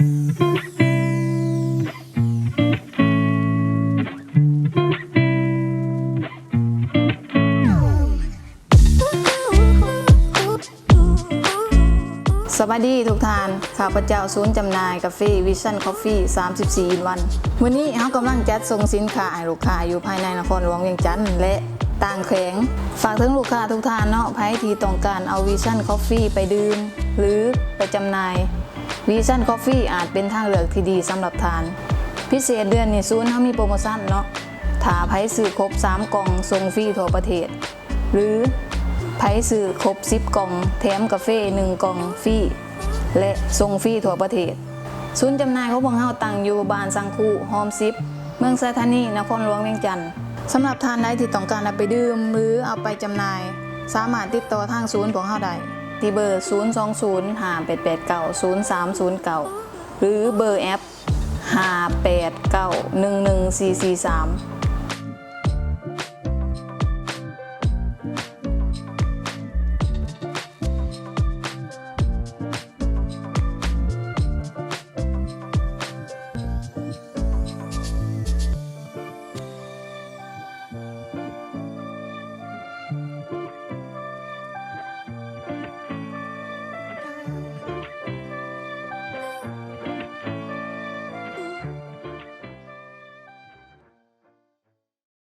ສະບາຍດີທຸກທ່ານ, ຂ້າພະເຈົ້າສູນຈຳໜ່າຍກາເຟ Vision Coffee ສາມສິບສີ່ in one. ມື້ນີ້ເຮົາກຳລັງຈັດສົ່ງສິນຄ້າໃຫ້ລູກຄ້າຢູ່ພາຍໃນນະຄອນຫຼວງວຽງຈັນ ແລະ ຕ່າງແຂວງ. ຝາກເຖິງລູກຄ້າທຸກທ່ານເນາະ, ໃຜທີ່ຕ້ອງການເອົາ Vision Coffee ໄປດື່ມ ຫຼື ໄປຈຳໜ່າຍ, Vision Coffee ອາດເປັນທາງເລືອກທີ່ດີສຳລັບທ່ານ. ພິເສດເດືອນນີ້ ສູນເຮົາມີໂປຣໂມຊັນເນາະ, ຖ້າໃຜຊື້ຄົບສາມກ່ອງ ສົ່ງຟຣີທົ່ວປະເທດ. ຫຼື ໃຜຊື້ຄົບສິບກ່ອງ ແຖມກາເຟໜຶ່ງກ່ອງຟຣີ ແລະ ສົ່ງຟຣີທົ່ວປະເທດ. ສູນຈຳໜ່າຍຂອງພວກເຮົາຕັ້ງຢູ່ບ້ານສັງຄຸ ຮ່ອມສິບ ເມືອງໄຊທານີ ນະຄອນຫຼວງວຽງຈັນ. ສຳລັບທ່ານໃດທີ່ຕ້ອງການເອົາໄປດື່ມ ຫຼື ເອົາໄປຈຳໜ່າຍ, ສາມາດຕິດຕໍ່ທາງສູນພວກເຮົາໄດ້ ທີ່ເບີ ສູນສອງສູນ ຫ້າແປດແປດເກົ້າ ສູນສາມສູນເກົ້າ ຫຼື ເບີແອັບ ຫ້າແປດເກົ້າ ໜຶ່ງໜຶ່ງສີ່ສີ່ສາມ.